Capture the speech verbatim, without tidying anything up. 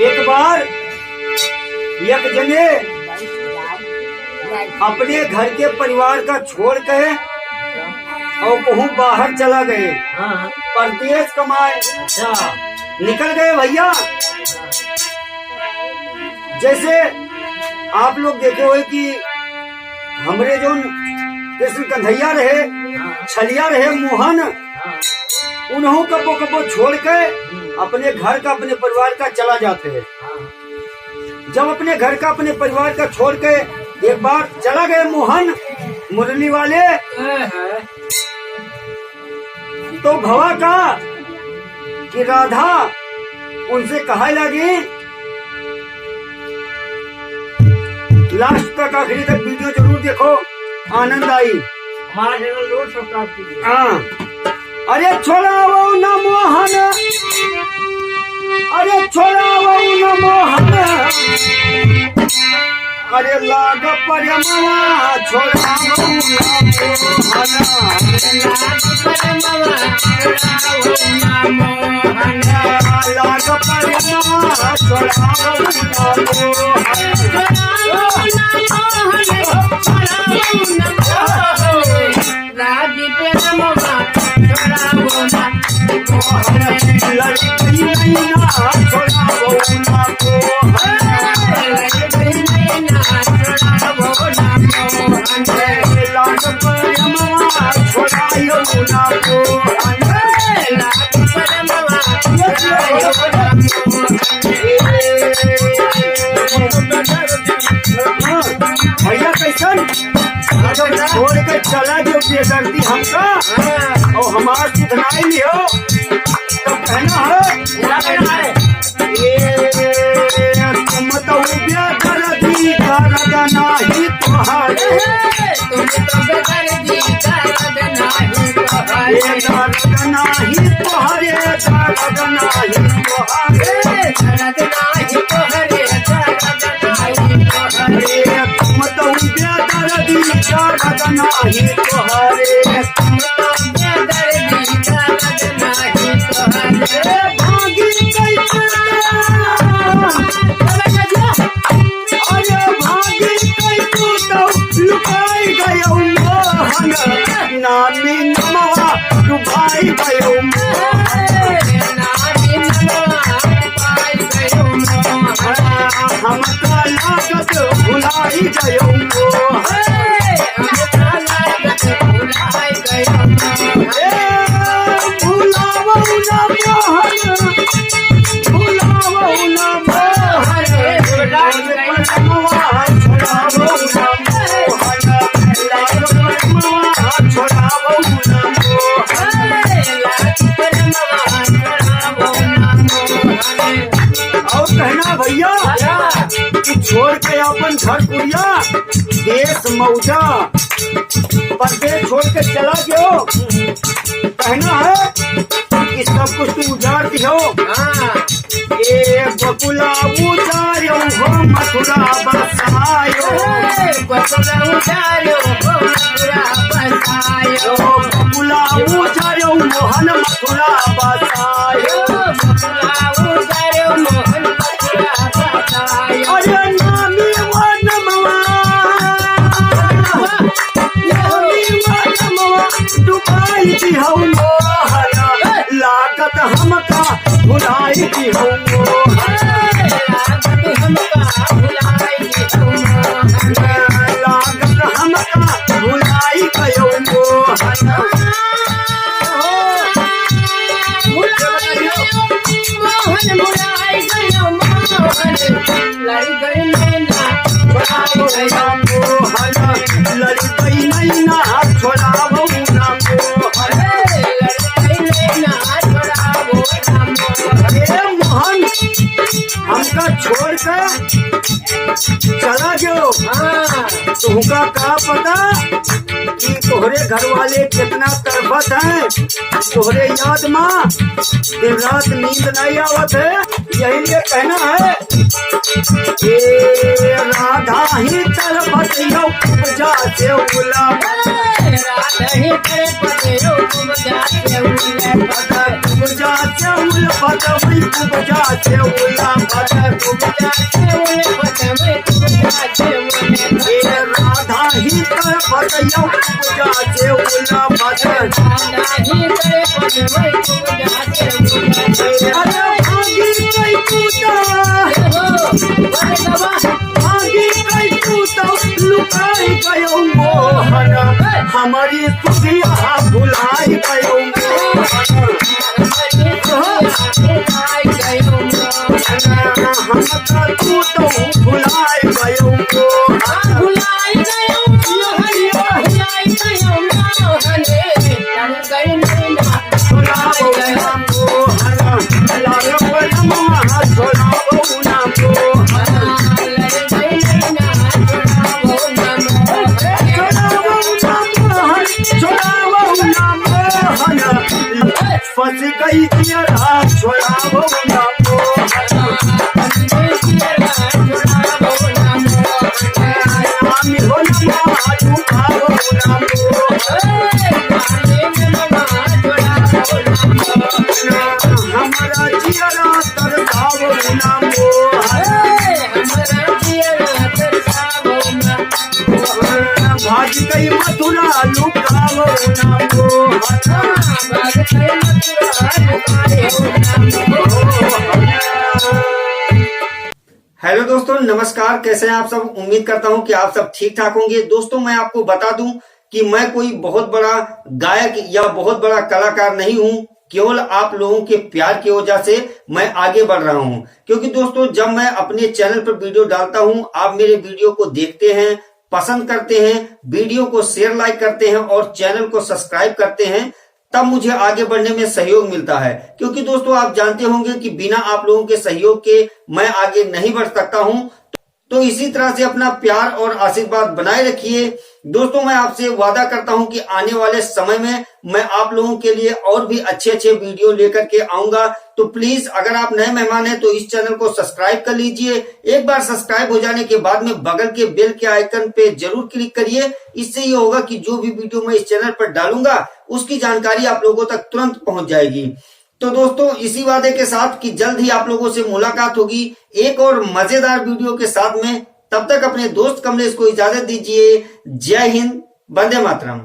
एक बार एक जने अपने घर के परिवार का छोड़ के और कहूँ बाहर चला गए, हाँ। परदेश कमाए। अच्छा। निकल गए भइया। जैसे आप लोग देखे हुए कि हमरे जौन कृष्ण कन्हैया रहे, हाँ। छलिया रहे मोहन, हाँ। उन्हों कबो कबो छोड़ के हम्म। अपने घर का, अपने परिवार का चला जाते हैं। हाँ। जब अपने घर का, अपने परिवार का छोड़ के एक बार चला गए मोहन मुरली वाले, हाँ, हाँ। तो भवा का कि राधा उनसे कहा लगी, लास्ट तक, आखिरी तक वीडियो जरूर देखो, आनंद आई। हमारा चैनल जरूर सब्सक्राइब कीजिए। हाँ। अरे छोड़ावो ना मोहन, अरे छोड़ावो ना मोहन, अरे लाग प्रेमवा छोड़ावो ना मोहन। लाग प्रेमवा छोड़ावो ना मोहन। रागी प्रेमवा छोड़ावो ना। लड़की नैना छोड़ावो ना। लड़की नैना छोड़ावो ना। लाग प्रेमवा छोड़ावो ना। लाग प्रेमवा छोड़ावो ना। भैया कैसन? अगर छोड़ के चला जो बेदर्दी हमका, हाँ। और हमार सुधनाई नहीं हो, तो कहना है, क्या कहना है? ए, तुम तो बेदर्दी, दर्द नाही तोहार। तुम तो बेदर्दी, दर्द नाही तोहार। ए, दर्द नाही तोहार, दर्द नाही तोहार। दर्द नाही तोहार, दर्द अरे तुम तो बेदर्दी, दर्द नाही तोहारे। तुम तो बेदर्दी, दर्द नाही तोहारे। अरे भागी कैसे, अरे भागी कैसे तो लुकाई गयो मोहन। नामी नमवा डुबाई गयो मोहन। हमका लागत भुलाई गयो मोहन। ए, भुलावो ना मोहन, भुलावो ना मोहन। छोड़ावो ना मोहन, छोड़ावो ना मोहन। और कहना भैया कि छोड़ के अपन घर कुरिया, देश मौजा, परदेश छोड़ के चला गयो। कहना है कि सब कुछ तू उजाड़ दियो। हाँ। ए बकुला उजाड़्यो हो मथुरा बसायो। ए बकुला उजाड़्यो हो मथुरा बसायो। बकुला उजाड़्यो मोहन मथुरा बसायो। बकुला उजाड़्यो मोहन मथुरा बसायो। अरे नामी वन मवा। डुबाई दिहौ मोहन, लागत हमका भुलाई दिहौ मोहन। लागत हमका भुलाई दिहौ मोहन। लागत हमका भुलाई गयौ मोहन। भुलाई गयौ मोहन, भुलाई गयौ मोहन। लड़ गई नैना, छोड़ावो ना मोहन, लड़ गई नैना, छोड़ावो ना मोहन। लड़ गई नैना, छोड़ावो ना मोहन। ए मोहन, हमका छोड़ के चला गयो। हाँ। तुमका का पता कि तोहरे घर वाले कितना तड़पत हैं, तोहरे याद मा दिन रात नींद नहीं आवत है, यही लिए कहना है। ए राधा ही तड़पत यौ उपजा से उला। राधा ही तड़पत हो, कुब्जा से उलफत। कुब्जा से उलफत, वही कुब्जा से उलफत। कुब्जा से उलफत, वही कुब्जा से उलफत। ए राधा ही तड़पत हो, कुब्जा से उलफत। राधा ही तड़पत हो, कुब्जा से उलफत। अरे भागी गई तू तो। हो, अरे बाबा। भागी गई तू तो लुकाई गयो मोहन, हमारी सुधिया भुलाई गयो मोहन। हम तो तू तो भुलाई गयो मोहन। छोड़ावो ना मोहन, लाल पलमा छोड़ावो ना मोहन। छोड़ावो ना मोहन, छोड़ावो ना मोहन। फंस गई जियरा, छोड़ावो ना मोहन। स्वामी हो ना, झुकावो ना मोहन। हमारा जियरा तरसावो ना मोहन। भाग गई मथुरा लुकावो ना मोहन। हेलो दोस्तों, नमस्कार, कैसे हैं आप सब? उम्मीद करता हूं कि आप सब ठीक ठाक होंगे। दोस्तों, मैं आपको बता दूं कि मैं कोई बहुत बड़ा गायक या बहुत बड़ा कलाकार नहीं हूं, केवल आप लोगों के प्यार की वजह से मैं आगे बढ़ रहा हूं। क्योंकि दोस्तों, जब मैं अपने चैनल पर वीडियो डालता हूं, आप मेरे वीडियो को देखते हैं, पसंद करते हैं, वीडियो को शेयर, लाइक करते हैं और चैनल को सब्सक्राइब करते हैं, तब मुझे आगे बढ़ने में सहयोग मिलता है। क्योंकि दोस्तों, आप जानते होंगे कि बिना आप लोगों के सहयोग के मैं आगे नहीं बढ़ सकता हूं। तो इसी तरह से अपना प्यार और आशीर्वाद बनाए रखिए। दोस्तों, मैं आपसे वादा करता हूं कि आने वाले समय में मैं आप लोगों के लिए और भी अच्छे अच्छे वीडियो लेकर के आऊंगा। तो प्लीज, अगर आप नए मेहमान हैं तो इस चैनल को सब्सक्राइब कर लीजिए। एक बार सब्सक्राइब हो जाने के बाद में बगल के बेल के आइकन पे जरूर क्लिक करिए। इससे ये होगा कि जो भी वीडियो मैं इस चैनल पर डालूंगा, उसकी जानकारी आप लोगों तक तुरंत पहुंच जाएगी। तो दोस्तों, इसी वादे के साथ कि जल्द ही आप लोगों से मुलाकात होगी एक और मजेदार वीडियो के साथ में। तब तक अपने दोस्त कमलेश को इजाजत दीजिए। जय हिंद, वंदे मातरम।